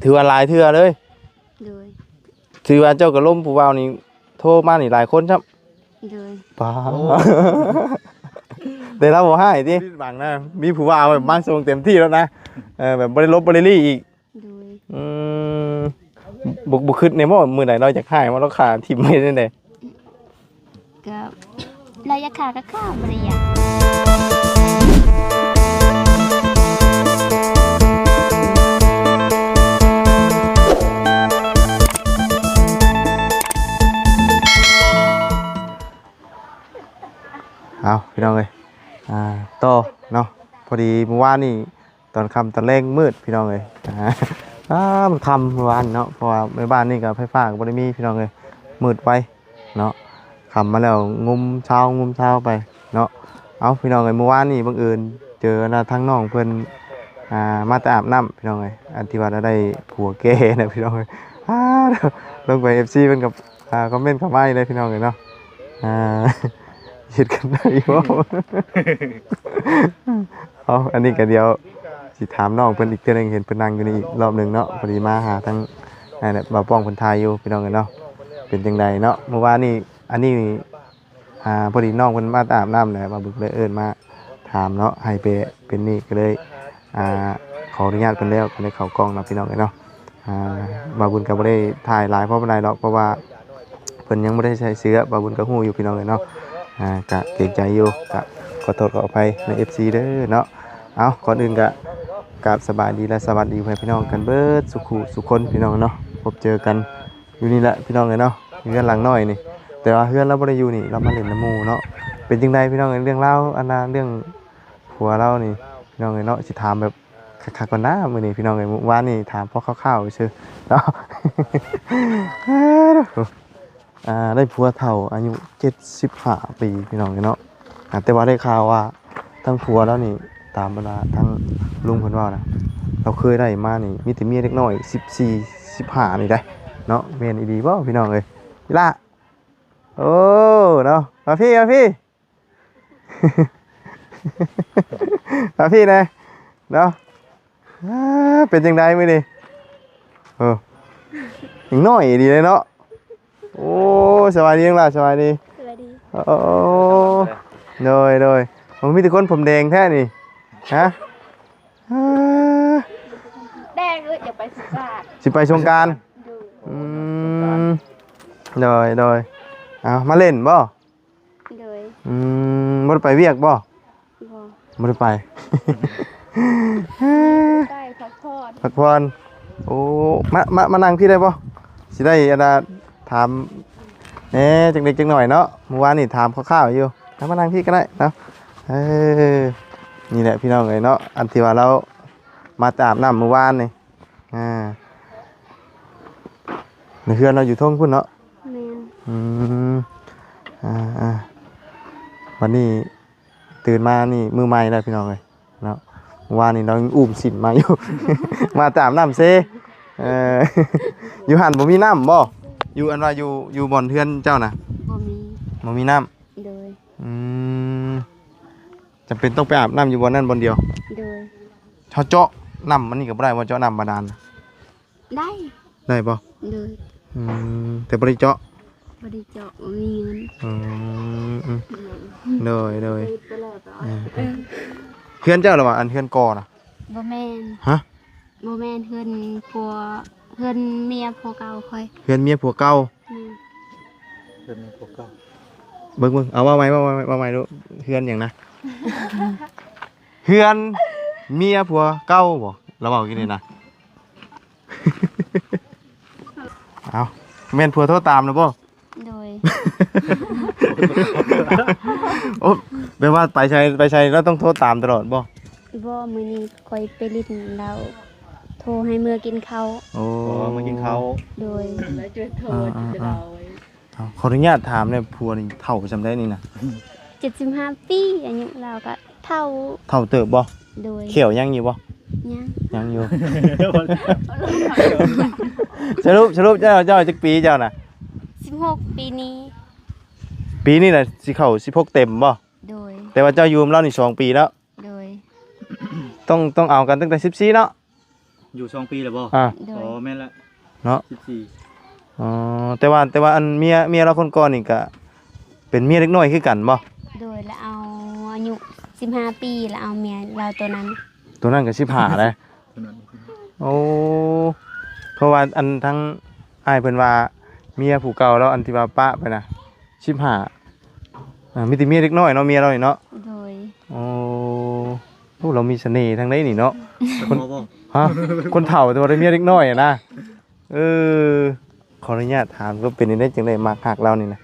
ຖືວ່າຫຼາຍເທື່ອເລີຍ. ໂດຍ. ຖືວ່າເຈົ້າກໍລົມຜູ້ບ່າວນີ້ ໂທມານີ້ຫຼາຍຄົນຊ້ຳ. ໂດຍ. ປ້າ ໂອ້ ແຕ່ລາວບໍ່ຮ້າຍຕິ? ຜິດຫວັງນະ ມີຜູ້ບ່າວແບບມາສົ່ງເຕັມທີ່ແລ້ວນະ. ເອີ ແບບບໍ່ໄດ້ຫຼົບບໍ່ໄດ້ຫຼີ້ອີກ. ໂດຍ. ອືມ ບໍ່ ບໍ່ຄິດແດ່ບໍ່ ມື້ໃດລາວຢາກຮ້າຍ ວ່າລາວຂ້າຖິ້ມເຮັດຈັ່ງໃດ? ກໍລາວຢາກຂ້າກໍຂ້າ ບໍ່ໄດ້ຢາກ. ເອົາ ພີ່ນ້ອງເອີຍ ອ່າ ຕໍ່ເນາະ. ພໍດີມື້ວານນີ້ ຕອນຄ່ຳຕອນແລງມືດພີ່ນ້ອງເອີຍ. ອ່າ ອ່າ ມັນຄ່ຳມື້ວານເນາະ ເພາະວ່າໃນບ້ານນີ້ກໍໄຟຟ້າກໍບໍ່ໄດ້ມີພີ່ນ້ອງເອີຍ ມືດໄວເນາະ. ຄ່ຳມາແລ້ວງຸມເຊົ້າງຸມເຊົ້າໄປເນາະ. ເອົ້າ ພີ່ນ້ອງເອີຍ ມື້ວານນີ້ບັງເອີນເຈີອັນນ່າ ທາງນ້ອງເພິ່ນ ອ່າ ມາແຕ່ອາບນ້ຳພີ່ນ້ອງເອີຍ. ອັນທີ່ວ່າລາວໄດ້ຜົວແກ່ນະພີ່ນ້ອງເອີຍ. ອ່າ ລົງໄປ ເອັຟຊີ ເພິ່ນກໍ ອ່າ ຄອມເມັນເຂົ້າມາອີກເລີຍພີ່ນ້ອງເອີຍເນາະ. ອ່າ ເຮັດກັນໄດ້ບໍ່? ເອົາ ອັນນີ້ກໍດຽວຊິຖາມນ້ອງເພິ່ນອີກເທື່ອໜຶ່ງ ເຫັນເພິ່ນນັ່ງຢູ່ນີ້ອີກລອບໜຶ່ງເນາະ. ພໍດີມາຫາທາງ ນັ້ນແຫຼະ ບ່າວປ້ອງເພິ່ນຖ່າຍຢູ່ພີ່ນ້ອງເອີຍເນາະ. ເປັນຈັ່ງໃດເນາະ ມື້ວານນີ້? ອັນນີ້ ອ່າ ພໍດີນ້ອງເພິ່ນມາອາບນ້ຳແຫຼະ ບ່າວບຸນເລີຍເອີ້ນມາ ຖາມເນາະ ໃຫ້ໄປເປັນນີ້ ກໍເລີຍ ອ່າ ຂໍອະນຸຍາດເພິ່ນແລ້ວ ກໍເລີຍເຂົ້າກ້ອງເນາະ ພີ່ນ້ອງເອີຍເນາະ. ອ່າ ບ່າວບຸນກໍບໍ່ໄດ້ຖ່າຍຫຼາຍພໍປານໃດດອກ ເພາະວ່າເພິ່ນຍັງບໍ່ໄດ້ໃສ່ເສື້ອ ບ່າວບຸນກໍຮູ້ຢູ່ ພີ່ນ້ອງເອີຍເນາະ. ອ່າ ກະເກງໃຈຢູ່ ກະຂໍໂທດຂໍອະໄພໃນ ເອັຟຊີ ເດີເນາະ. ເອົາ ກ່ອນອື່ນກະກາບສະບາຍດີ ແລະ ສະຫວັດດີພໍ່ແມ່ພີ່ນ້ອງກັນເບິດສູ່ຄູ່ສູ່ຄົນ ພີ່ນ້ອງເນາະ. ພົບເຈີກັນ ຢູ່ນີ້ແຫຼະພີ່ນ້ອງເອີຍເນາະ ເຮືອນຫຼັງນ້ອຍນີ້ ແຕ່ວ່າເຮືອນລາວບໍ່ໄດ້ຢູ່ນີ້ ລາວມາຫຼິ້ນນຳໝູ່ເນາະ. ເປັນຈັ່ງໃດພີ່ນ້ອງເອີຍ ເລື່ອງລາວ ອັນນ່າ ເລື່ອງຜົວລາວນີ້ ພີ່ນ້ອງເອີຍເນາະ ຊິຖາມແບບຄັກໆກ່ອນນາ. ມື້ນີ້ພີ່ນ້ອງເອີຍ ມື້ວານນີ້ຖາມພໍຄ່າວໆຊື່ເນາະ. ອ່າ ໄດ້ຜົວເຖົ້າອາຍຸເຈັດສິບຫ້າປີ ພີ່ນ້ອງເອີຍເນາະ. ອ່າ ແຕ່ວ່າໄດ້ຂ່າວວ່າ ທາງຜົວລາວນີ້ ຕາມບັນດາທາງລຸງເພິ່ນເວົ້ານະ ລາວເຄີຍໄດ້ມານີ້ ມີແຕ່ເມຍເດັກນ້ອຍສິບສີ່ ສິບຫ້ານີ້ໄດ໋ເນາະ. ແມ່ນອີ່ຫຼີບໍ່ພີ່ນ້ອງເອີຍ? ອີ່ຫຼ້າ ໂອ້ ເນາະ ມາພີ້ ມາພີ້ ມາພີ້ແດ່ເນາະ. ອ່າ ເປັນຈັ່ງໃດມື້ນີ້? ໂອ້ ຍັງນ້ອຍດີເລີຍເນາະ. ໂອ້ ສະບາຍດີຫຼ້າ ສະບາຍດີ. ສະບາຍດີ. ໂອ້ ໂດຍ ໂດຍ. ໂອ້ ມີແຕ່ຄົນຜົມແດງແທ້ນີ້ ຮະ? ອ່າ ແດງເອີຍ ຢາກໄປສົງການ ຊິໄປສົງການ. ໂດຍ. ອືມ ໂດຍ ໂດຍ. ເອົາ ມາຫຼິ້ນບໍ່? ໂດຍ. ອືມ ບໍ່ໄດ້ໄປວຽກບໍ່? ບໍ່ ບໍ່ໄດ້ໄປ ໄປພັກຜ່ອນ ພັກຜ່ອນ. ໂອ້ ມາ ມາ ມານັ່ງພີ້ໄດ້ບໍ່? ຊິໄດ້ອັນນ່າ ຖາມແດ່ຈັກເລັກຈັກໜ້ອຍເນາະ. ມື້ວານນີ້ຖາມຄ່າວໆຢູ່ ເອົາ ມານັ່ງພີ້ກໍໄດ້ເນາະ. ເອີ ນີ້ແຫຼະພີ່ນ້ອງເອີຍເນາະ ອັນທີ່ວ່າລາວມາແຕ່ອາບນ້ຳມື້ວານນີ້. ອ່າ ໃນເຮືອນລາວຢູ່ເທິງພຸ້ນເນາະ. ແມ່ນ. ອືມ ອ່າໆ ບັດນີ້ຕື່ນມານີ້ມື້ໃໝ່ແລ້ວພີ່ນ້ອງເອີຍເນາະ. ວານນີ້ລາວຍັງອຸ້ມສິນມາຢູ່ ມາແຕ່ອາບນ້ຳເຊ. ເອີ ຢູ່ຫັ້ນບໍ່ມີນ້ຳບໍ່? ຢູ່ ອັນວ່າຢູ່ ຢູ່ບ່ອນເຮືອນເຈົ້ານະ ບໍ່ມີ ບໍ່ມີນ້ຳ. ໂດຍ. ອືມ ຈຳເປັນຕ້ອງໄປອາບນ້ຳຢູ່ບ່ອນນັ້ນບ່ອນດຽວ. ໂດຍ. ເຮົາເຈາະນ້ຳອັນນີ້ກໍບໍ່ໄດ້ບໍ່? ເຈາະນ້ຳບາດານ ໄດ້ ໄດ້ບໍ່? ໂດຍ. ອືມ ແຕ່ບໍ່ໄດ້ເຈາະ ບໍ່ໄດ້ເຈາະ ບໍ່ມີເງິນ. ອືມ ອືມ ໂດຍ ໂດຍ. ເອີ ເອີ ເຮືອນເຈົ້າລະວ່າ ອັນເຮືອນກໍນະ? ບໍ່ແມ່ນ. ຮະ? ບໍ່ແມ່ນ ເຮືອນຜົວ ເຮືອນເມຍຜົວເກົ່າຂ້ອຍ. ເຮືອນເມຍຜົວເກົ່າ. ອືມ ເຮືອນເມຍຜົວເກົ່າ. ເບິ່ງ ເບິ່ງ ເອົາ ເວົ້າໃໝ່ ເວົ້າໃໝ່ ເວົ້າໃໝ່ດູ. ເຮືອນຫຍັງນະ? ເຮືອນເມຍຜົວເກົ່າບໍ່? ລາວເວົ້າກີ້ນີ້ນະ. ເອົ້າ ແມ່ນຜົວໂທຕາມນະບໍ່? ໂດຍ. ໂອ້ ແບບວ່າໄປໃສ ໄປໃສລາວຕ້ອງໂທຕາມຕະຫຼອດບໍ່? ບໍ່ ມື້ນີ້ຂ້ອຍໄປຫຼິ້ນ ລາວໂທໃຫ້ເມືອກິນເຂົ້າ. ໂອ້ ເມືອກິນເຂົ້າ. ໂດຍ. ເອົ້າ ຂໍອະນຸຍາດຖາມແດ່ ຜົວນີ້ເຖົ້າສ່ຳໃດນີ້ນະ? ເຈັດສິບຫ້າປີ ອາຍຸລາວກໍເຖົ້າ. ເຖົ້າເຕີບບໍ່? ໂດຍ. ແຂ້ວຍັງຢູ່ບໍ່? ຍັງ ຍັງຢູ່. ສະຫຼຸບ ສະຫຼຸບເຈົ້າ ເຈົ້າຈັກປີເຈົ້ານະ? ສິບຫົກ ປີນີ້. ປີນີ້ນະຊິເຂົ້າສິບຫົກເຕັມບໍ່? ໂດຍ. ແຕ່ວ່າເຈົ້າຢູ່ນຳລາວນີ້ສອງປີແລ້ວ. ໂດຍ. ຕ້ອງ ຕ້ອງເອົາກັນຕັ້ງແຕ່ສິບສີ່ເນາະ. ຢູ່ສອງປີແລ້ວບໍ່? ອ່າ ໂດຍ ອໍ ແມ່ນລະ ເນາະ ສິບສີ່ ອໍ ແຕ່ວ່າ ແຕ່ວ່າອັນເມຍ ເມຍລາວຄົນກ່ອນນີ້ກະເປັນເມຍເດັກນ້ອຍຄືກັນບໍ່? ໂດຍ ລະເອົາອາຍຸສິບຫ້າປີ ລະເອົາເມຍລາວໂຕນັ້ນ ໂຕນັ້ນກະສິບຫ້າແຫຼະ. ໂອ້ ເພາະວ່າອັນທາງອ້າຍເພິ່ນວ່າເມຍຜູ້ເກົ່າລາວ ອັນທີ່ວ່າປະໄປນະ ສິບຫ້າ ອ່າ ມີແຕ່ເມຍເດັກນ້ອຍເນາະ ເມຍລາວນີ້ເນາະ. ໂດຍ ໂອ້ ໂອ້ ລາວມີສະເໜ່ທາງໃດນີ້ເນາະ ຄົນ ບໍ່ ຮະ ຄົນເຖົ້າແຕ່ວ່າໄດ້ເມຍເດັກນ້ອຍຫັ້ນນະ. ເອີ ຂໍອະນຸຍາດຖາມ ກໍເປັນຈັ່ງໃດ ຈັ່ງໄດ້ມັກຮັກລາວນີ້ນະ?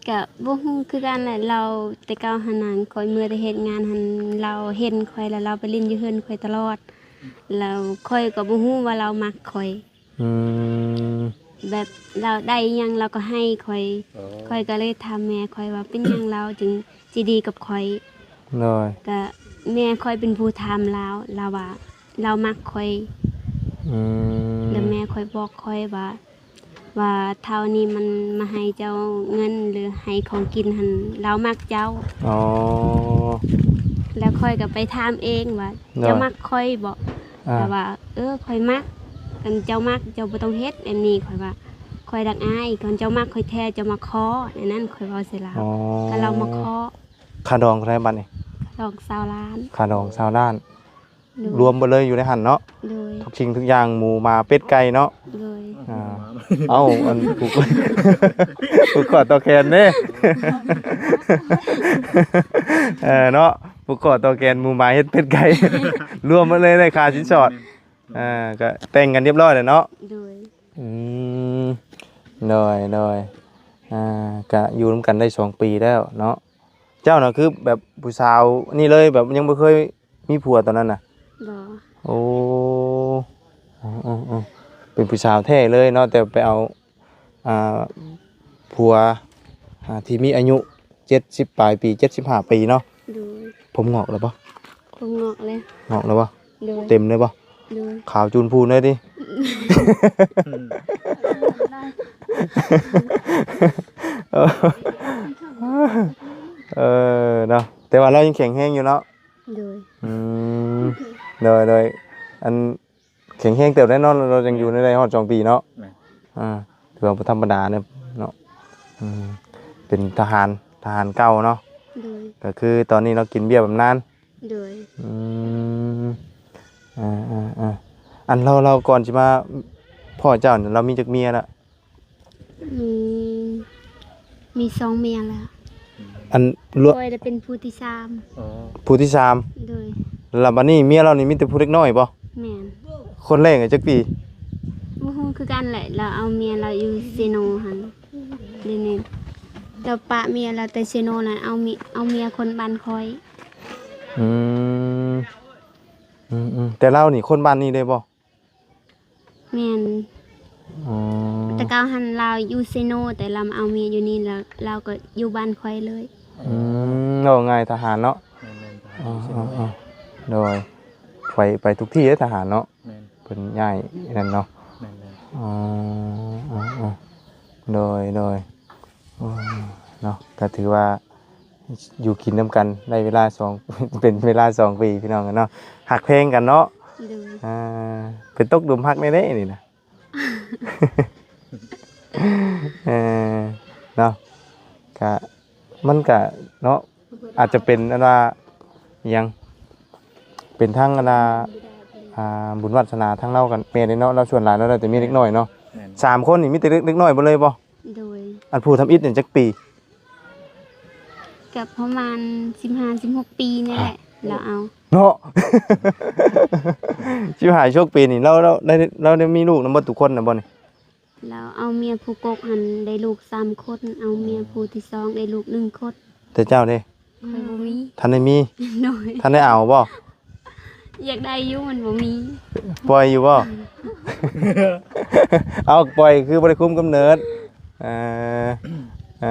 ກະບໍ່ຮູ້ຄືກັນແຫຼະ ລາວແຕ່ເກົ່າຫັ້ນນະ ຂ້ອຍເມືອແຕ່ເຮັດງານຫັ້ນ ລາວເຫັນຂ້ອຍ ລະລາວໄປຫຼິ້ນຢູ່ເຮືອນຂ້ອຍຕະຫຼອດ ລະຂ້ອຍກໍບໍ່ຮູ້ວ່າລາວມັກຂ້ອຍ. ອືມ ແບບລາວໄດ້ອີ່ຫຍັງລາວກໍໃຫ້ຂ້ອຍ. ອໍ ຂ້ອຍກໍເລີຍຖາມແມ່ຂ້ອຍວ່າ ເປັນຫຍັງລາວຈຶ່ງໃຈດີກັບຂ້ອຍ? ໂດຍ ກະແມ່ຂ້ອຍເປັນຜູ້ຖາມລາວ ລາວວ່າລາວມັກຂ້ອຍ. ອືມ ລະແມ່ຂ້ອຍບອກຂ້ອຍວ່າ ວ່າເທົ່ານີ້ມັນມາໃຫ້ເຈົ້າເງິນ ຫຼື ໃຫ້ຂອງກິນຫັ້ນ ລາວມັກເຈົ້າ. ອໍ ແລ້ວຂ້ອຍກໍໄປຖາມເອງວ່າ ໂດຍ ເຈົ້າມັກຂ້ອຍບໍ? ອ່າ ລາວວ່າ ເອີ ຂ້ອຍມັກ ຄັນເຈົ້າມັກເຈົ້າບໍ່ຕ້ອງເຮັດແບບນີ້. ຂ້ອຍວ່າ ຂ້ອຍຮັກອ້າຍ ຄັນເຈົ້າມັກຂ້ອຍແທ້ເຈົ້າມາຂໍ ແນວນັ້ນ ຂ້ອຍເວົ້າໃສ່ລາວ. ອໍ ກໍລາວມາຂໍ. ຄ່າດອງເທົ່າໃດບັດນີ້? ດອງຊາວລ້ານ. ຄ່າດອງຊາວລ້ານ. ໂດຍ ລວມເບິດເລີຍຢູ່ໃນຫັ້ນເນາະ. ໂດຍ ທຸກສິ່ງທຸກຢ່າງ ໝູ ໝາ ເປັດ ໄກ່ເນາະ. ໂດຍ ອ່າ ເອົ້າ ອັນຜູກ ຜູກຂໍ້ຕໍ່ແຂນເດ້. ເອີ ເນາະ ຜູກຂໍ້ຕໍ່ແຂນ ໝູ ໝາ ເຫັດ ເປັດ ໄກ່ ລວມເບິດເລີຍ ໄດ້ຄ່າສິນສອດ. ອ່າ ກໍແຕ່ງກັນຮຽບຮ້ອຍແລ້ວເນາະ. ໂດຍ ອືມ ໂດຍ ໂດຍ ອ່າ ກະຢູ່ນຳກັນໄດ້ສອງປີແລ້ວເນາະ. ເຈົ້ານະຄືແບບຜູ້ສາວນີ້ເລີຍ ແບບຍັງບໍ່ເຄີຍມີຜົວຕອນນັ້ນນະ? ບໍ່. ໂອ້ ເອີໆໆ ເປັນຜູ້ສາວແທ້ເລີຍເນາະ ແຕ່ໄປເອົາ ອ່າ ຜົວ ອ່າ ທີ່ມີອາຍຸເຈັດສິບປາຍປີ ເຈັດສິບຫ້າປີເນາະ. ໂດຍ ຜົມງອກແລ້ວບໍ່? ຜົມງອກແລ້ວ. ງອກແລ້ວບໍ່? ໂດຍ ເຕັມເລີຍບໍ່? ໂດຍ ຂາວຈູນພູນເລີຍຕິ? ເອີ ເນາະ ແຕ່ວ່າລາວຍັງແຂງແຮງຢູ່ເນາະ. ໂດຍ ອືມ ໂດຍ ໂດຍ ອັນ ແຂງແຮງເຕີບແນ່ນອນ ລາວຍັງຢູ່ໄດ້ຮອດສອງປີເນາະ. ແມ່ນ ອ່າ ຖືວ່າບໍ່ທຳມະດາເນາະ ເນາະ. ອືມ ເປັນທະຫານ ທະຫານເກົ່າເນາະ. ໂດຍ ກໍຄືຕອນນີ້ລາວກິນເບ້ຍບຳນານ. ໂດຍ ອືມ ອ່າໆໆ ອັນລາວ ລາວກ່ອນຊິມາພໍ້ເຈົ້ານີ້ ລາວມີຈັກເມຍລະ? ມີ ມີສອງເມຍແລ້ວ. ອັນລວມ ຂ້ອຍໄດ້ເປັນຜູ້ທີສາມ. ອໍ ຜູ້ທີສາມ. ໂດຍ ລະບັດນີ້ເມຍລາວນີ້ມີແຕ່ຜູ້ເດັກນ້ອຍບໍ? ແມ່ນ. ຄົນແລກອາຍຸຈັກປີ? ບໍ່ຮູ້ຄືກັນແຫຼະ ລາວເອົາເມຍລາວຢູ່ເຊໂນຫັ້ນ. ດຽວນີ້ລາວປະເມຍລາວແຕ່ເຊໂນ ລະເອົາເມຍ ເອົາເມຍຄົນບ້ານຂ້ອຍ. ອືມ ອືມໆ ແຕ່ລາວນີ້ຄົນບ້ານນີ້ເດ້ບໍ? ແມ່ນ. ອໍ ແຕ່ເກົ່າຫັ້ນລາວຢູ່ເຊໂນ ແຕ່ລາວມາເອົາເມຍຢູ່ນີ້ ລາວ ລາວກໍຢູ່ບ້ານຂ້ອຍເລີຍ. ອືມ ເວົ້າງ່າຍທະຫານເນາະ. ແມ່ນໆ ທະຫານຢູ່ເຊໂນ. ອໍໆໆ ໂດຍ ໄປ ໄປທຸກທີ່ເດ້ທະຫານເນາະ. ແມ່ນ ເພິ່ນຍ້າຍນັ້ນເນາະ. ແມ່ນໆ ອໍໆໆ ໂດຍໆ ໂອ້ ເນາະ ກໍຖືວ່າ ຢູ່ກິນນຳກັນໄດ້ເວລາສອງ ເປັນເວລາສອງປີພີ່ນ້ອງເນາະ ຮັກແພງກັນເນາະ. ໂດຍ ອ່າ ໄປຕົກຫຼຸມຮັກແນ່ເດ້ນີ້ນະ. ເອີ ເນາະ ກະ ມັນກະເນາະ ອາດຈະເປັນອັນວ່າ ອີ່ຫຍັງ ເປັນທັງອັນວ່າ ອ່າ ບຸນວາດສະໜາທາງລາວກັນ ແມ່ນເດ້ເນາະ ລາວສ່ວນຫຼາຍລາວໄດ້ແຕ່ມີເດັກນ້ອຍເນາະ. ແມ່ນ ສາມຄົນນີ້ມີແຕ່ເດັກ ເດັກນ້ອຍເບິດເລີຍບໍ່? ໂດຍ ອັນຜູ້ທຳອິດນີ້ຈັກປີ? ກໍປະມານສິບຫ້າ ສິບຫົກປີນີ້ແຫຼະ ລາວເອົາເນາະ. ສິບຫ້າ ສິບຫົກປີນີ້ ລາວ ລາວໄດ້ ລາວໄດ້ມີລູກນຳເບິດທຸກຄົນນະບໍ່ນີ້? ລາວເອົາເມຍຜູ້ກົກຫັ້ນໄດ້ລູກສາມຄົນ ເອົາເມຍຜູ້ທີສອງໄດ້ລູກໜຶ່ງຄົນ. ແຕ່ເຈົ້າເດ້? ຂ້ອຍບໍ່ມີ ທັນໄດ້ມີ. ໂດຍ ທັນໄດ້ເອົາບໍ່? ຢາກໄດ້ຢູ່ ມັນບໍ່ມີ. ປ່ອຍຢູ່ບໍ່? ເອົາ ປ່ອຍຄືບໍ່ໄດ້ຄຸມກຳເນີດ. ເອີ ເອີ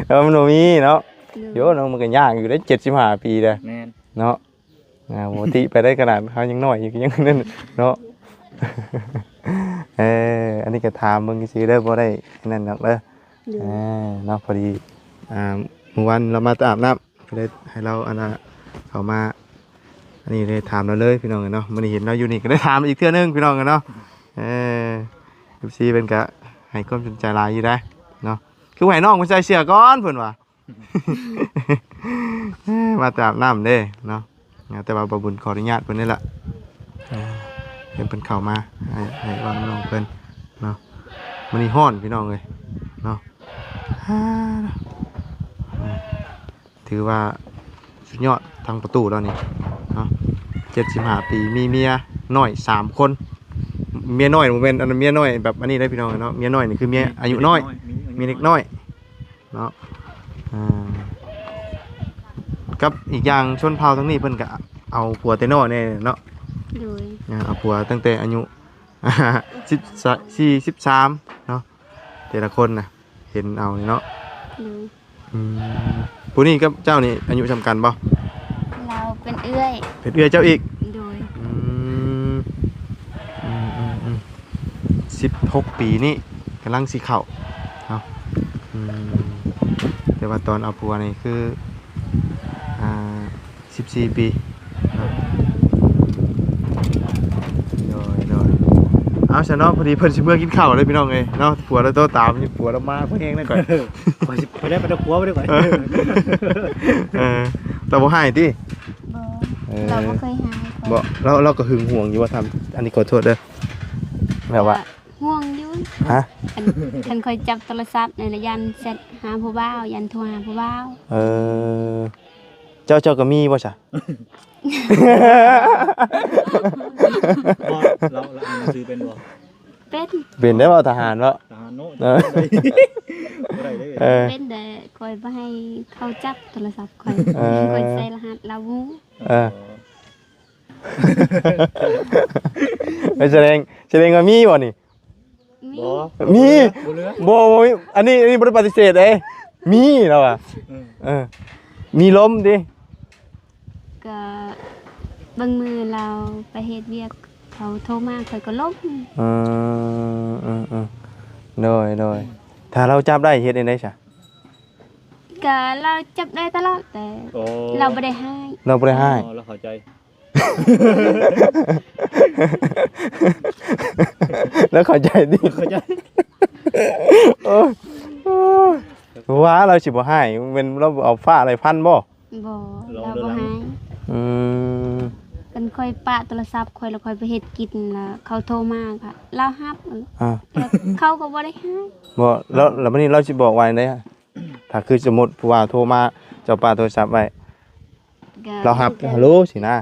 ເອີ ມັນບໍ່ມີເນາະ. ໂດຍ ໂຍ ເນາະ ມັນກໍຍາກຢູ່ເດ້ ເຈັດສິບຫ້າປີເດ້. ແມ່ນ ເນາະ. ອ່າ ບໍ່ຕິໄປໄດ້ຂະໜາດເຮົາຍັງນ້ອຍຢູ່ ຍັງນັ້ນເນາະ. ເອີ ອັນນີ້ກໍຖາມເບິ່ງຊື່ໆເດີ ບໍ່ໄດ້ອັນນັ້ນດອກເດີ. ໂດຍ ເອີ ເນາະ ພໍດີ ອ່າ ມື້ວານລາວມາແຕ່ອາບນ້ຳ ກໍເລີຍໃຫ້ລາວອັນນ່າເຂົ້າມາ ອັນນີ້ໄດ້ຖາມລາວເລີຍພີ່ນ້ອງເອີຍເນາະ, ມື້ນີ້ເຫັນລາວຢູ່ນີ້ກໍໄດ້ຖາມອີກເທື່ອໜຶ່ງພີ່ນ້ອງເອີຍເນາະ. ເອີ ເອັຟຊີ ເພິ່ນກໍໃຫ້ຄວາມສົນໃຈຫຼາຍຢູ່ໄດ໋ເນາະ, ຄືໃຫ້ນ້ອງເພິ່ນໃສ່ເສື້ອກ່ອນເພິ່ນວ່າ ເອີ ມາແຕ່ອາບນ້ຳເດ້ເນາະ. ແຕ່ວ່າບ່າວບຸນຂໍອະນຸຍາດເພິ່ນນີ້ແຫຼະ ເອີ ໃຫ້ເພິ່ນເຂົ້າມາ ໃຫ້ ໃຫ້ເວົ້ານຳນ້ອງເພິ່ນເນາະ. ມື້ນີ້ຮ້ອນພີ່ນ້ອງເອີຍເນາະ. ອ່າ ຖືວ່າສຸດຍອດ ທາງປະຕູລາວນີ້ເນາະ. ເຈັດສິບຫ້າປີ ມີເມຍນ້ອຍສາມຄົນ. ເມຍນ້ອຍບໍ່ແມ່ນ ອັນນັ້ນເມຍນ້ອຍແບບອັນນີ້ເດ້ພີ່ນ້ອງເນາະ, ເມຍນ້ອຍນີ້ຄືເມຍອາຍຸນ້ອຍ ເມຍເດັກນ້ອຍ ເມຍເດັກນ້ອຍເນາະ. ອ່າ ກັບອີກຢ່າງຊົນເຜົ່າທາງນີ້ເພິ່ນກໍເອົາຜົວແຕ່ນ້ອຍແດ່ເນາະ. ໂດຍ ອ່າ ເອົາຜົວຕັ້ງແຕ່ອາຍຸ ສິບສີ່ ສິບສາມເນາະ, ແຕ່ລະຄົນນະ ເຫັນເອົານີ້ເນາະ. ໂດຍ ອືມ ຜູ້ນີ້ກັບເຈົ້ານີ້ອາຍຸສ່ຳກັນບໍ່? ລາວເປັນເອື້ອຍ ເປັນເອື້ອຍເຈົ້າອີກ. ໂດຍ ອືມ ອືມໆໆ ສິບຫົກປີນີ້ກຳລັງຊິເຂົ້າເນາະ. ອືມ ແຕ່ວ່າຕອນເອົາຜົວນີ້ຄື ອ່າ ສິບສີ່ປີເນາະ. ໂດຍ ໂດຍ ເອົາຊະເນາະ, ພໍດີເພິ່ນຊິເມືອກິນເຂົ້າເດ້ພີ່ນ້ອງເອີຍເນາະ. ຜົວລາວໂທຕາມຢູ່ ຜົວລາວມາພໍແຮງແລ້ວກ່ອຍ ຂ້ອຍຊິໄປໄດ້ໄປນຳຜົວບໍ່ໄດ້ກ່ອຍ. ເອີ ລາວບໍ່ຮ້າຍຕິ? ບໍ່ ເອີ ລາວບໍ່ເຄີຍຮ້າຍຂ້ອຍ. ບໍ່ ລາວ ລາວກໍຫຶງຫວງຢູ່ວ່າ ທຳ ອັນນີ້ຂໍໂທດເດີ ແບບວ່າ ກໍຫ່ວງຢູ່. ຮະ? ຄັນ ຄັນຂ້ອຍຈັບໂທລະສັບນີ້ລະ ຢ້ານແຊັດຫາຜູ້ບ່າວ ຢ້ານໂທຫາຜູ້ບ່າວ. ເອີ ເຈົ້າ ເຈົ້າກໍມີບໍ່ຊະ? ບໍ່ ລາວ ລາວອ່ານໜັງສືເປັນບໍ່? ເປັນ ເປັນໄດ້ບໍ່? ທະຫານເນາະ ທະຫານເນາະ. ເອີ ບໍ່ໄດ້ເດ້. ເອີ ເປັນ ແຕ່ຂ້ອຍບໍ່ໃຫ້ເຂົາຈັບໂທລະສັບຂ້ອຍ. ເອີ ຂ້ອຍໃສ່ລະຫັດລາວຮູ້. ເອີ ອໍ ເອີ ສະແດງ ສະແດງວ່າມີບໍ່ນີ້? ມີ ບໍ່ ມີ ບໍ່ເຫຼືອ ບໍ່ ບໍ່ມີ. ອັນນີ້ ອັນນີ້ບໍ່ໄດ້ປະຕິເສດເດ້ ມີລາວວ່າ. ອືມ ເອີ ມີລົມຕິ? ກໍບາງມື້ລາວໄປເຮັດວຽກ ເຂົາໂທມາ ຂ້ອຍກໍລົມ. ເອີ ເອີ ເອີ ໂດຍ ໂດຍ. ຖ້າລາວຈັບໄດ້ເຮັດຈັ່ງໃດຊະ? ກໍລາວຈັບໄດ້ຕະຫຼອດ ແຕ່ ອໍ ລາວບໍ່ໄດ້ຮ້າຍ ລາວບໍ່ໄດ້ຮ້າຍ. ອໍ ລາວເຂົ້າໃຈ ແລ້ວເຂົ້າໃຈຕິ? ເຂົ້າໃຈ. ໂອ້ຍ ວ່າລາວຊິບໍ່ຮ້າຍ ແມ່ນລາວເອົາຟ້າໄລ່ຟັນບໍ່? ບໍ່ ລາວບໍ່ຮ້າຍ. ອືມ ຄັນຂ້ອຍປະໂທລະສັບຂ້ອຍ ແລ້ວຂ້ອຍໄປເຮັດກິນ ແລ້ວເຂົາໂທມາ ກໍລາວຮັບ. ອ່າ ແລ້ວເຂົາກໍບໍ່ໄດ້ຮ້າຍ. ບໍ່ ແລ້ວ ແລ້ວບັດນີ້ລາວຊິບອກວ່າຈັ່ງໃດ? ຖ້າຄືສົມມຸດຜູ້ບ່າວໂທມາ ເຈົ້າປະໂທລະສັບໄວ້ ກໍລາວຮັບ ຮັບ ຮັລໂຫຼຊີ້ນະ.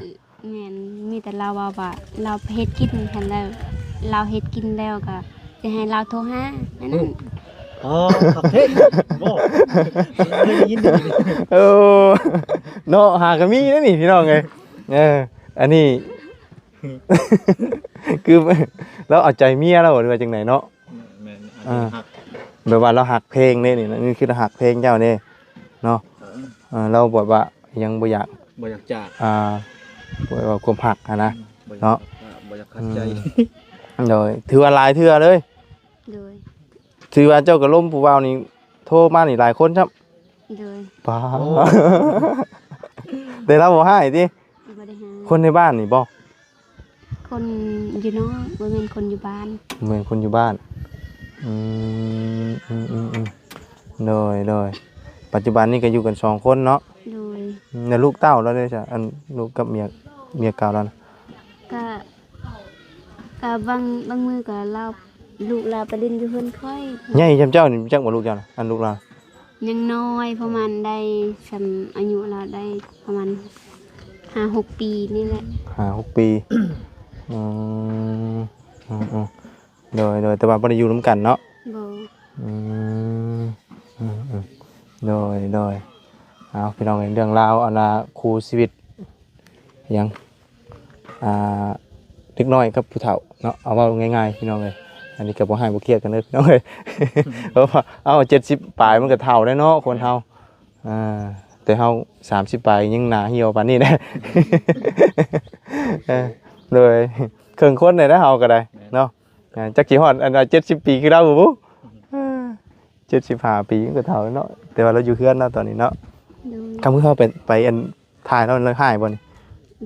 ແມ່ນ ມີແຕ່ລາວເວົ້າວ່າລາວໄປເຮັດກິນຫັ້ນແລ້ວ ລາວເຮັດກິນແລ້ວກໍຊິໃຫ້ລາວໂທຫາ ອັນນັ້ນ. ອໍ ຄັກແທ້ບໍ່ ເຄີຍໄດ້ຍິນ. ໂອ້ ເນາະ ຫາກໍມີເດ້ນີ້ພີ່ນ້ອງເອີຍ. ເອີ ອັນນີ້ ຄືລາວເອົາໃຈເມຍລາວບໍ່ ຫຼືວ່າຈັ່ງໃດເນາະ? ແມ່ນ ອາດຈະຮັກ ອ່າ ແບບວ່າລາວຮັກເພງເດ້ນີ້ ນີ້ຄືລາວຮັກເພງເຈົ້າເດ້ເນາະ. ເອີ ເອີ ລາວແບບວ່າຍັງບໍ່ຢາກ ບໍ່ຢາກຈາກ ອ່າ ແບບວ່າຄວາມຮັກຫັ້ນນະ ອືມ ບໍ່ຢາກ ເນາະ ບໍ່ຢາກຂັດໃຈ. ອືມ ໂດຍ ຖືວ່າຫຼາຍເທື່ອເລີຍ. ໂດຍ ຖືວ່າເຈົ້າກໍລົມຜູ້ບ່າວນີ້ ໂທມານີ້ຫຼາຍຄົນຊ້ຳ. ໂດຍ ປ້າ ໂອ້ ແຕ່ລາວບໍ່ຮ້າຍຕິ? ບໍ່ໄດ້ຮ້າຍ. ຄົນໃນບ້ານນີ້ບໍ່? ຄົນຢູ່ນອກ ບໍ່ແມ່ນຄົນຢູ່ບ້ານ. ບໍ່ແມ່ນຄົນຢູ່ບ້ານ. ອືມ ອືມໆໆ ໂດຍ ໂດຍ. ປັດຈຸບັນນີ້ກໍຢູ່ກັນສອງຄົນເນາະ? ໂດຍ. ອືມ ແລ້ວລູກເຕົ້າລາວເດ້ຊະ? ອັນ ລູກກັບເມຍ ເມຍເກົ່າລາວນະ? ກະ ກະບາງ ບາງມື້ກະລາວ ລູກລາວໄປຫຼິ້ນຢູ່ເຮືອນຂ້ອຍ. ໃຫຍ່ສ່ຳເຈົ້ານີ້ ຮູ້ຈັກບໍ່ລູກເຈົ້ານະ? ອັນລູກລາວ ຍັງນ້ອຍ ປະມານໄດ້ສ່ຳອາຍຸລາວໄດ້ປະມານຫ້າຫົກປີນີ້ແຫຼະ. ຫ້າຫົກປີ. ອືມ ອືມໆ ໂດຍ ໂດຍ. ແຕ່ວ່າບໍ່ໄດ້ຢູ່ນຳກັນເນາະ? ບໍ່. ອືມ ອືມໆ ໂດຍ ໂດຍ. ເອົາ ພີ່ນ້ອງເອີຍ ເລື່ອງລາວ ອັນວ່າຄູ່ຊີວິດ ຫຍັງ ອ່າ ເດັກນ້ອຍກັບຜູ້ເຖົ້າເນາະ ເອົາເວົ້າງ່າຍໆ ພີ່ນ້ອງເອີຍ. ອັນນີ້ກໍບໍ່ຮ້າຍບໍ່ຄຽດກັນເດີ ພີ່ນ້ອງເອີຍ. ເພາະວ່າ ເອົ້າ ເຈັດສິບປາຍມັນກໍເຖົ້າແລ້ວເນາະ ຄົນເຮົາ. ອ່າ ແຕ່ເຮົາສາມສິບປາຍຍັງໜ້າຫ່ຽວປານນີ້ແຫຼະ. ເອີ ໂດຍ ເຄິ່ງຄົນແຫຼະເຮົາກໍໄດ້ເນາະ. ອ່າ ຈັກຊິຮອດອັນວ່າເຈັດສິບປີຄືລາວບໍ່ບຸ? ເຈັດສິບຫ້າປີມັນກໍເຖົ້າແລ້ວເນາະ ແຕ່ວ່າລາວຢູ່ເຮືອນເນາະຕອນນີ້ເນາະ. ໂດຍ. ຄຳຄືເຮົາໄປ ໄປອັນ ຖ່າຍລາວ ລາວຮ້າຍບໍ່ນີ້?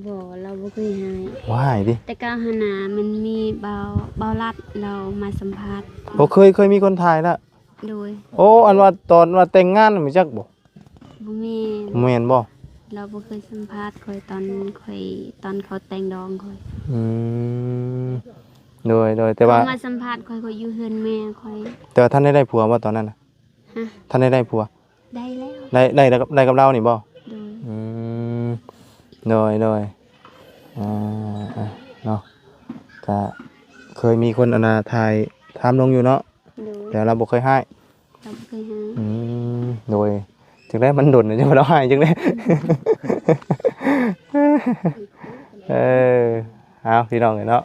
ບໍ່ ລາວບໍ່ເຄີຍຮ້າຍ. ບໍ່ຮ້າຍຕິ? ແຕ່ເກົ່າຫັ້ນນະ ມັນມີບ່າວ ບ່າວລັດລາວມາສຳພາດ. ໂອ້ ເຄີຍ ເຄີຍມີຄົນຖ່າຍລະ? ໂດຍ. ໂອ້ ອັນວ່າຕອນວ່າແຕ່ງງານ ຮູ້ຈັກບໍ່? ບໍ່ແມ່ນ. ບໍ່ແມ່ນບໍ່? ລາວບໍ່ເຄີຍສຳພາດຂ້ອຍຕອນຂ້ອຍ ຕອນເຂົາແຕ່ງດອງຂ້ອຍ. ອືມ ໂດຍ ໂດຍ ແຕ່ວ່າ ເຂົາມາສຳພາດຂ້ອຍ ຂ້ອຍຢູ່ເຮືອນແມ່ຂ້ອຍ. ແຕ່ວ່າທັນໄດ້ໄດ້ຜົວບໍ່ຕອນນັ້ນນະ? ຮະ? ທັນໄດ້ໄດ້ຜົວ? ໄດ້ແລ້ວ. ໄດ້ ໄດ້ ໄດ້ກັບ ໄດ້ກັບລາວນີ້ບໍ່? ໂດຍ. ອືມ ໂດຍ ໂດຍ ອ່າ ເນາະ ກະເຄີຍມີຄົນ ອັນນ່າ ຖ່າຍ ຖາມລົງຢູ່ເນາະ. ໂດຍ. ແຕ່ລາວບໍ່ເຄີຍຮ້າຍ. ລາວບໍ່ເຄີຍຮ້າຍ. ອືມ ໂດຍ. ຈັ່ງໃດມັນດົນ ຈັ່ງວ່າລາວຮ້າຍຈັ່ງໃດ. ເອີ ເອົາ ພີ່ນ້ອງເອີຍເນາະ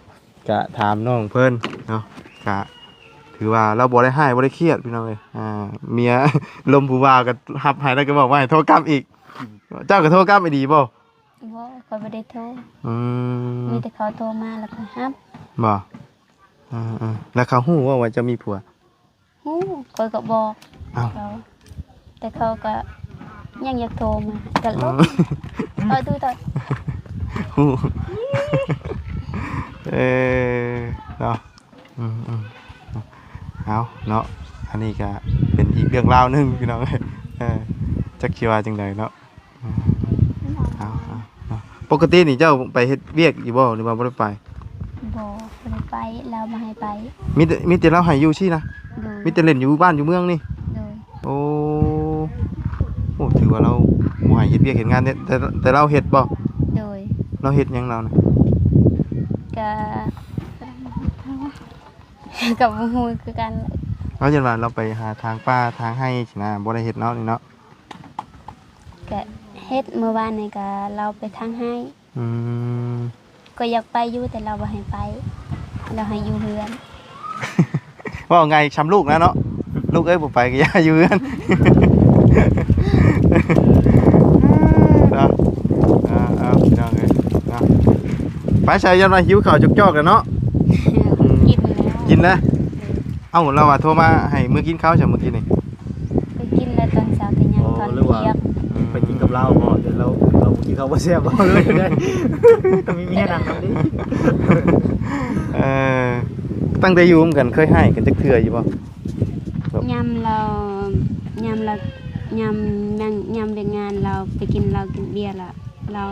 ກະຖາມນ້ອງເພິ່ນເນາະ ກະຖືວ່າລາວບໍ່ໄດ້ຮ້າຍ ບໍ່ໄດ້ຄຽດ ພີ່ນ້ອງເອີຍ. ອ່າ ເມຍລົມຜູ້ບ່າວກໍຮັບໃຫ້ ແລ້ວກໍບອກວ່າໃຫ້ໂທກັບອີກ. ເຈົ້າກໍໂທກັບອີ່ຫຼີບໍ່? ບໍ່ ຂ້ອຍບໍ່ໄດ້ໂທ. ອືມ ມີແຕ່ເຂົາໂທມາ ແລ້ວຂ້ອຍຮັບ. ບໍ່? ເອີໆ ແລ້ວເຂົາຮູ້ບໍ່ວ່າເຈົ້າມີຜົວ? ຮູ້ ຂ້ອຍກໍບອກ ອ້າວ ເຂົາ ແຕ່ເຂົາກໍຍັງຢາກໂທມາ ກໍລົບ. ເອີ ເອີ ເອີ ເອີ ເນາະ ອືມໆ ເອົາເນາະ ອັນນີ້ກໍເປັນອີກເລື່ອງລາວໜຶ່ງ ພີ່ນ້ອງເອີຍ. ເອີ ຈັກຊິວ່າຈັ່ງໃດເນາະ. ອືມ ເອົາ ເອົາ ເອົາ ປົກກະຕິນີ້ເຈົ້າໄປເຮັດວຽກຢູ່ບໍ່ ຫຼືວ່າບໍ່ໄດ້ໄປ? ບໍ່ ບໍ່ໄດ້ໄປ ລາວບໍ່ໃຫ້ໄປ. ມີແຕ່ ມີແຕ່ລາວໃຫ້ຢູ່ຊີ້ນະ? ໂດຍ. ມີແຕ່ຫຼິ້ນຢູ່ບ້ານຢູ່ເມືອງນີ້? ໂດຍ. ໂອ້ ໂອ້ ຖືວ່າລາວບໍ່ໃຫ້ເຮັດວຽກເຮັດງານເດ້ ແຕ່ ແຕ່ລາວເຮັດບໍ່? ໂດຍ. ລາວເຮັດຫຍັງລາວນະ? ກະ ກໍບໍ່ຮູ້ຄືກັນ. ເອົາ ຢ້ານວ່າລາວໄປຫາທາງປ່າທາງໄຮ່ຊີ້ນະ ບໍ່ໄດ້ເຮັດເນາະນີ້ເນາະ. ກະເຮັດ ມື້ວານນີ້ກະລາວໄປທາງໄຮ່. ອືມ ກໍຢາກໄປຢູ່ ແຕ່ລາວບໍ່ໃຫ້ໄປ ລາວໃຫ້ຢູ່ເຮືອນ. ເວົ້າງ່າຍຊ່ຳລູກນະເນາະ ລູກເອີຍ ບໍ່ໄປກໍຢ່າຢູ່ເຮືອນເນາະ. ເອົາໆ ພີ່ນ້ອງເອີຍເນາະ ໄປໃສ ຢ້ານວ່າຫິວເຂົ້າຈອກໆແລ້ວເນາະ. ກິນແລ້ວ ກິນແລ້ວ. ເອົ້າ ລາວວ່າໂທມາໃຫ້ມື້ກິນເຂົ້າຊັ້ນມື້ກີ້ນີ້. ໄປກິນແລ້ວຕອນເຊົ້າກໍຍັງ ອໍ ຕອນ ຫຼືວ່າ ທ່ຽງ ອືມ ໄປກິນກັບລາວບໍ່? ແຕ່ລາວ ລາວບໍ່ກິນເຂົ້າບໍ່ແຊບບໍ່ ຫຼືວ່າຈັ່ງໃດ? ກໍມີເມຍນັ່ງນຳເດ້. ເອີ ຕັ້ງແຕ່ຢູ່ນຳກັນເຄີຍຮ້າຍກັນຈັກເທື່ອຢູ່ບໍ່? ຍາມລາວ ຍາມລາວ ຍາມ ຍາມ ຍາມວຽກງານລາວໄປກິນເຫຼົ້າກິນເບຍລະ ລາວ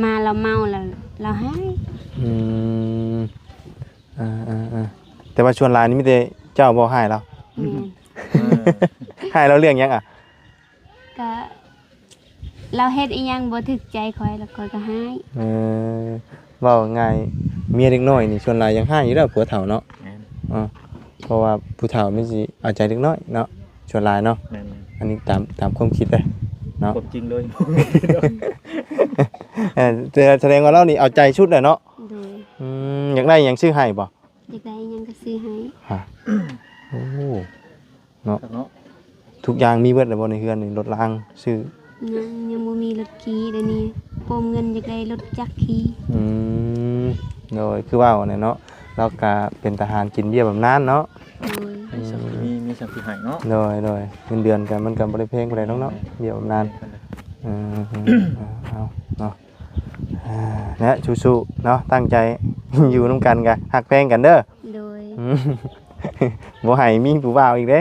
ມາລາວເມົາລະລາວຮ້າຍ. ອືມ ອ່າໆໆ ແຕ່ວ່າສ່ວນຫຼາຍນີ້ມີແຕ່ເຈົ້າບໍ່ຮ້າຍລາວ? ແມ່ນ. ເອີ ຮ້າຍລາວເລື່ອງຫຍັງອະ? ກະລາວເຮັດອີ່ຫຍັງບໍ່ຖືກໃຈຂ້ອຍ ແລ້ວຂ້ອຍກໍຮ້າຍ. ເອີ ເວົ້າງ່າຍ ເມຍເດັກນ້ອຍນີ້ສ່ວນຫຼາຍຢາກຮ້າຍຢູ່ແລ້ວ ຜົວເຖົ້າເນາະ. ແມ່ນ. ເອີ ເພາະວ່າຜູ້ເຖົ້າມັນຊິເອົາໃຈເດັກນ້ອຍເນາະ ສ່ວນຫຼາຍເນາະ. ແມ່ນໆ. ອັນນີ້ຕາມ ຕາມຄວາມຄິດເດ້ເນາະ ຄວາມຈິງເລີຍ. ເອີ ແຕ່ສະແດງວ່າລາວນີ້ເອົາໃຈສຸດແຫຼະເນາະ. ໂດຍ. ອືມ ຢາກໄດ້ຫຍັງຊື້ໃຫ້ບໍ່? ຢາກໄດ້ຫຍັງກໍຊື້ໃຫ້. ຮະ ໂອ້ ເນາະ ເນາະ ທຸກຢ່າງມີເບິດແລ້ວບໍ່ໃນເຮືອນນີ້? ລົດລາງຊື້ ຍັງ ຍັງບໍ່ມີລົດຂີ່ ດຽວນີ້ປົມເງິນຢາກໄດ້ລົດຈັກຂີ່. ອືມ ໂດຍ ຄືເວົ້າແຫຼະເນາະ ລາວກະເປັນທະຫານກິນເບ້ຍບຳນານເນາະ. ໂດຍ. ມີສ່ຳທີ່ ມີ ມີສ່ຳທີ່ໃຫ້ເນາະ. ໂດຍ ໂດຍ ເງິນເດືອນກະມັນກະບໍ່ໄດ້ແພງປານໃດດອກເນາະ. ແມ່ນ. ເບ້ຍບຳນານ. ເອີ ເອີ ເອີ ເອົາເນາະ. ອ່າ ແລະ ສູ້ໆ ເນາະ ຕັ້ງໃຈຢູ່ນຳກັນກະຮັກແພງກັນເດີ. ໂດຍ. ອືມ ບໍ່ໃຫ້ມີຜູ້ບ່າວອີກເດ້.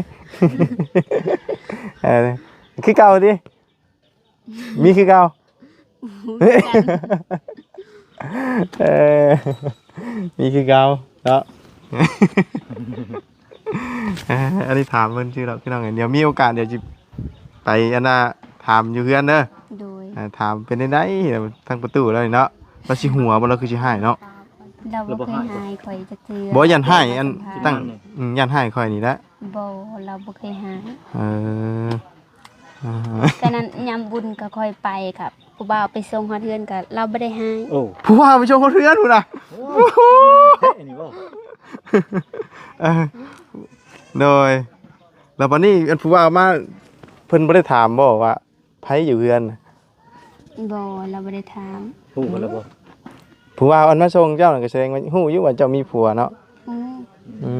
ເອີ ຄືເກົ່າຕິ ມີຄືເກົ່າ. ເອີ ມີຄືເກົ່າເນາະ. ອັນນີ້ຖາມເພິ່ນຊື່ດອກ ພີ່ນ້ອງເອີຍ ດຽວມີໂອກາດດຽວຊິໄປ ອັນນ່າ ຖາມຢູ່ເຮືອນເດີ. ໂດຍ. ອ່າ ຖາມເປັນຈັ່ງໃດ ທາງປະຕູລາວນີ້ເນາະ ລາວຊິຫົວບໍ່ ລາວຄືຊິຮ້າຍເນາະ. ລາວບໍ່ເຄີຍຮ້າຍຂ້ອຍຈັກເທື່ອ. ບໍ່ ຢ້ານຮ້າຍ ອັນ ຕັ້ງ ອືມ ຢ້ານຮ້າຍຂ້ອຍນີ້ແຫຼະ. ບໍ່ ລາວບໍ່ເຄີຍຮ້າຍ. ເອີ ອ່າ ກະນັ້ນຍາມບຸນກະຂ້ອຍໄປ ກະຜູ້ບ່າວໄປສົ່ງຮອດເຮືອນກະລາວບໍ່ໄດ້ຮ້າຍ. ໂອ້ ຜູ້ບ່າວໄປສົ່ງຮອດເຮືອນພຸ້ນນະ. ໂອ້ ເອີ ໂດຍ. ແລ້ວບັດນີ້ອັນຜູ້ບ່າວມາ ເພິ່ນບໍ່ໄດ້ຖາມບໍ່ວ່າໃຜຢູ່ເຮືອນ? ບໍ່ ລາວບໍ່ໄດ້ຖາມ. ຮູ້ກັນແລ້ວບໍ່? ຜູ້ບ່າວອັນມາສົ່ງເຈົ້ານັ້ນກະສະແດງວ່າຮູ້ຢູ່ວ່າເຈົ້າມີຜົວເນາະ. ອືມ ອື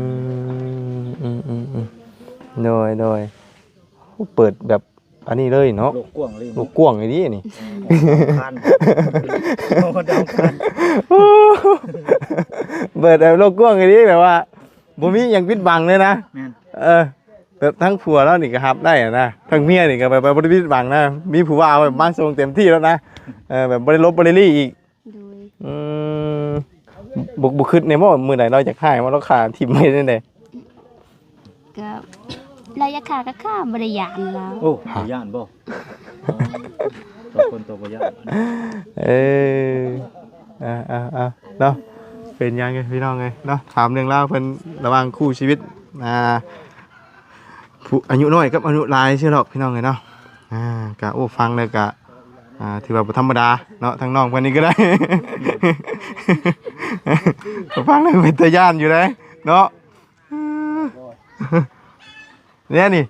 ມ ອືມ ອືມ ໂດຍ ໂດຍ. ໂອ້ ເປີດແບບ ອັນນີ້ເລີຍເນາະ ໂລກກວ້າງເລີຍ ໂລກກວ້າງອີ່ຫຼີນີ້ ເອີ ດາວອັງຄານ ໂລກດາວອັງຄານ ເບີດແບບໂລກກວ້າງອີ່ຫຼີ ແບບວ່າບໍ່ມີຫຍັງປິດບັງເລີຍນະ ແມ່ນ ເອີ ແບບທັງຜົວລາວນີ້ກໍຮັບໄດ້ນະ ທັງເມຍນີ້ກໍແບບວ່າບໍ່ໄດ້ປິດບັງນະ ມີຜູ້ບ່າວແບບມາສົ່ງເຕັມທີ່ແລ້ວນະ ເອີ ແບບບໍ່ໄດ້ຫຼົບບໍ່ໄດ້ລີ້ອີກ ໂດຍ ອືມ ບໍ່ ບໍ່ຄິດແດ່ບໍ່ມື້ໃດລາວຢາກຮ້າຍ ວ່າລາວຂ້າຖິ້ມໄປຈັ່ງໃດ? ກໍລາວຢາກຂ້າກໍຂ້າ ບໍ່ໄດ້ຢ້ານລາວ ໂອ້ ບໍ່ຢ້ານບໍ່? ອໍ ຕໍ່ຄົນຕົວບໍ່ຢ້ານ ເອີ ເອົາໆໆ ເນາະ ເປັນຫຍັງພີ່ນ້ອງເອີຍເນາະ ຖາມເລື່ອງລາວເພິ່ນລະຫວ່າງຄູ່ຊີວິດ ອ່າ ຜູ້ອາຍຸນ້ອຍກັບອາຍຸຫຼາຍຊື່ດອກພີ່ນ້ອງເອີຍເນາະ ອ່າ ກະ ໂອ້ ຟັງແລ້ວກະ ອ່າ ຖືວ່າບໍ່ທຳມະດາເນາະ ທາງນ້ອງເພິ່ນນີ້ກໍໄດ້ ຟັງແລ້ວເປັນຕາຢ້ານຢູ່ເດ້ເນາະ ແນວນີ້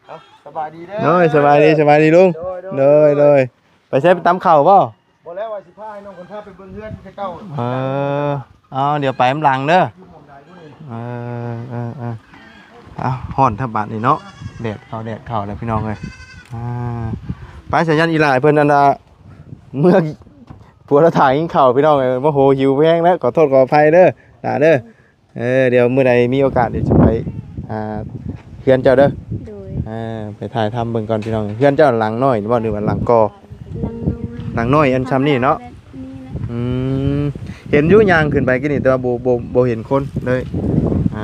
ເອົ້າ ສະບາຍດີເດີ ໂດຍ ສະບາຍດີ ສະບາຍດີລຸງ ໂດຍ ໂດຍ ໂດຍ ໂດຍ ໄປໃສ ໄປຕຳເຂົ້າບໍ່? ບໍ່ແລ້ວວ່າຊິພາໃຫ້ນ້ອງເພິ່ນພາໄປເບິ່ງເຮືອນເຂົາເຈົ້າ ເອີ ເອົາ ດຽວໄປນຳຫຼັງເດີ ຢູ່ໝ່ອງໃດບຸນີ້ ເອີ ເອີ ເອີ ເອົາ ຮ້ອນແທ້ບາດນີ້ເນາະ ແດດເຂົ້າ ແດດເຂົ້າແລ້ວພີ່ນ້ອງເອີຍ ອ່າ ໄປສາຍັນອີຫຼ້າ ເພິ່ນອັນນ່າ ເມືອ ຜົວລາວຖ້າກິນເຂົ້າພີ່ນ້ອງເອີຍ ໂອ້ໂຫ ຫິວແຮງແລ້ວ ຂໍໂທດຂໍອະໄພເດີ ຫຼ້າເດີ ເອີ ດຽວມື້ໃດມີໂອກາດດຽວຊິໄປ ອ່າ ເຮືອນເຈົ້າເດີ ໂດຍ ເອີ ໄປຖ່າຍທຳເບິ່ງກ່ອນພີ່ນ້ອງ ເຮືອນເຈົ້າຫຼັງນ້ອຍບໍ່ ຫຼືວ່າຫຼັງກໍ່? ຫຼັງນ້ອຍ ຫຼັງນ້ອຍອັນຊ່ຳນີ້ເນາະ ແບບນີ້ນະ ອືມ ເຫັນຢູ່ຍ່າງຂຶ້ນໄປກີ້ນີ້ ແຕ່ວ່າບໍ່ ບໍ່ ບໍ່ເຫັນຄົນເລີຍ ອ່າ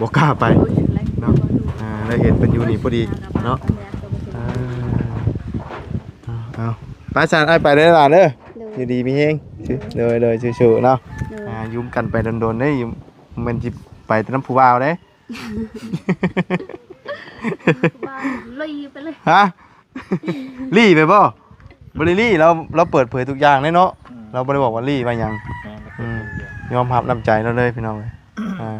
ບໍ່ກ້າໄປເນາະ ອ່າ ໄດ້ເຫັນເພິ່ນຢູ່ນີ້ພໍດີເນາະ ອ່າ ເອົາ ໄປຊະ ອ້າຍໄປເດີຫຼ້າເດີ ໂດຍ ຢູ່ດີມີແຮງ ໂດຍ ໂດຍ ໂດຍ ສູ້ໆເນາະ ໂດຍ ອ່າ ຢູ່ນຳກັນໄປດົນໆເດ້ ຢູ່ ແມ່ນຊິໄປແຕ່ນຳຜູ້ບ່າວເດ້ ບ່າວລີ້ໄປເລີຍ ຮະ ລີ້ໄປບໍ່? ບໍ່ໄດ້ລີ້ ລາວ ລາວເປີດເຜີຍທຸກຢ່າງເດ້ເນາະ ອືມ ລາວບໍ່ໄດ້ບອກວ່າລີ້ວ່າຫຍັງ ແມ່ນ ອືມ ຍອມຮັບນ້ຳໃຈລາວເລີຍພີ່ນ້ອງເອີຍ ອ່າ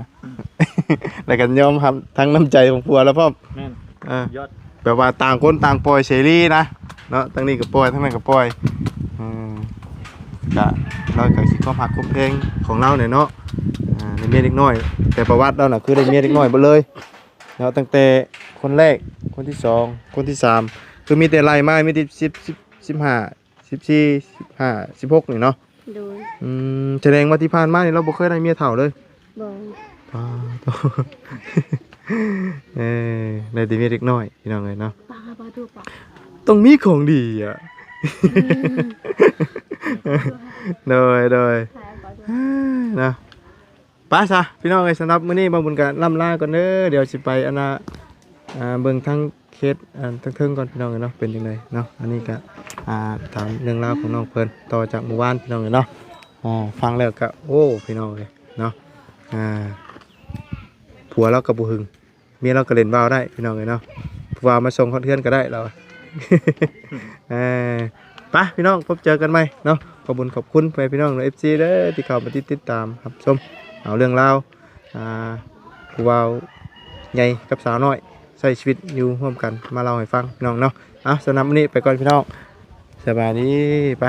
ແລ້ວກໍຍອມຮັບທັງນ້ຳໃຈຂອງຜົວລາວພ້ອມ ແມ່ນ ເອີ ຍອດ ແບບວ່າຕ່າງຄົນຕ່າງປ່ອຍເສລີນະເນາະ ທາງນີ້ກໍປ່ອຍ ທາງນັ້ນກໍປ່ອຍ ອືມ ກະ ລາວກໍຊິຄວາມຮັກຄວາມແພງຂອງລາວແຫຼະເນາະ ອ່າ ໃນເມຍເດັກນ້ອຍ ແຕ່ປະຫວັດລາວນະ ຄືໄດ້ເມຍເດັກນ້ອຍເບິດເລີຍເນາະ ຕັ້ງແຕ່ຄົນແລກ ຄົນທີສອງ ຄົນທີສາມ ຄືມີແຕ່ໄລ່ມາ ມີແຕ່ສິບ ສິບ ສິບຫ້າ ສິບສີ່ ສິບຫ້າ ສິບຫົກນີ້ເນາະ ໂດຍ ອືມ ສະແດງວ່າທີ່ຜ່ານມານີ້ລາວບໍ່ເຄີຍໄດ້ເມຍເຖົ້າເລີຍ? ບໍ່ ປາໂທ້ ເອີ ໄດ້ແຕ່ເມຍເດັກນ້ອຍພີ່ນ້ອງເອີຍເນາະ ປາ ປາໂທ້ ປາ ຕ້ອງມີຂອງດີອະ ອືມ ໂດຍ ໂດຍ ປາໂທ້ ເນາະ ໄປຊະພີ່ນ້ອງເອີຍ ສຳລັບມື້ນີ້ບ່າວບຸນກໍລ່ຳລາກ່ອນເດີ ດຽວຊິໄປອັນນ່າ ອ່າ ເບິ່ງທາງເຂດ ອັນເທິງໆກ່ອນພີ່ນ້ອງເອີຍເນາະ ເປັນຈັ່ງໃດເນາະ ອັນນີ້ກໍ ອ່າ ຖາມເລື່ອງລາວຂອງນ້ອງເພິ່ນ ຕໍ່ຈາກມື້ວານພີ່ນ້ອງເອີຍເນາະ ອ່າ ຟັງແລ້ວກໍ ໂອ້ ພີ່ນ້ອງເອີຍເນາະ ອ່າ ຜົວລາວກໍບໍ່ຫຶງ ເມຍລາວກໍຫຼິ້ນວາວໄດ້ພີ່ນ້ອງເອີຍເນາະ ຜູ້ບ່າວມາສົ່ງຮອດເຮືອນກໍໄດ້ລາວ ເອີ ໄປພີ່ນ້ອງ ພົບເຈີກັນໃໝ່ເນາະ ຂອບບຸນຂອບຄຸນພໍ່ແມ່ພີ່ນ້ອງ ເອັຟຊີ ເດີ ທີ່ເຂົ້າມາຕິດ ຕິດຕາມຮັບຊົມເອົາເລື່ອງລາວ ອ່າ ຜູ້ບ່າວໃຫຍ່ກັບສາວນ້ອຍ ໃຊ້ຊີວິດຢູ່ຮ່ວມກັນ ມາເລົ່າໃຫ້ຟັງພີ່ນ້ອງເນາະ ເອົາ ສຳລັບມື້ນີ້ໄປກ່ອນພີ່ນ້ອງ ສະບາຍດີ ໄປ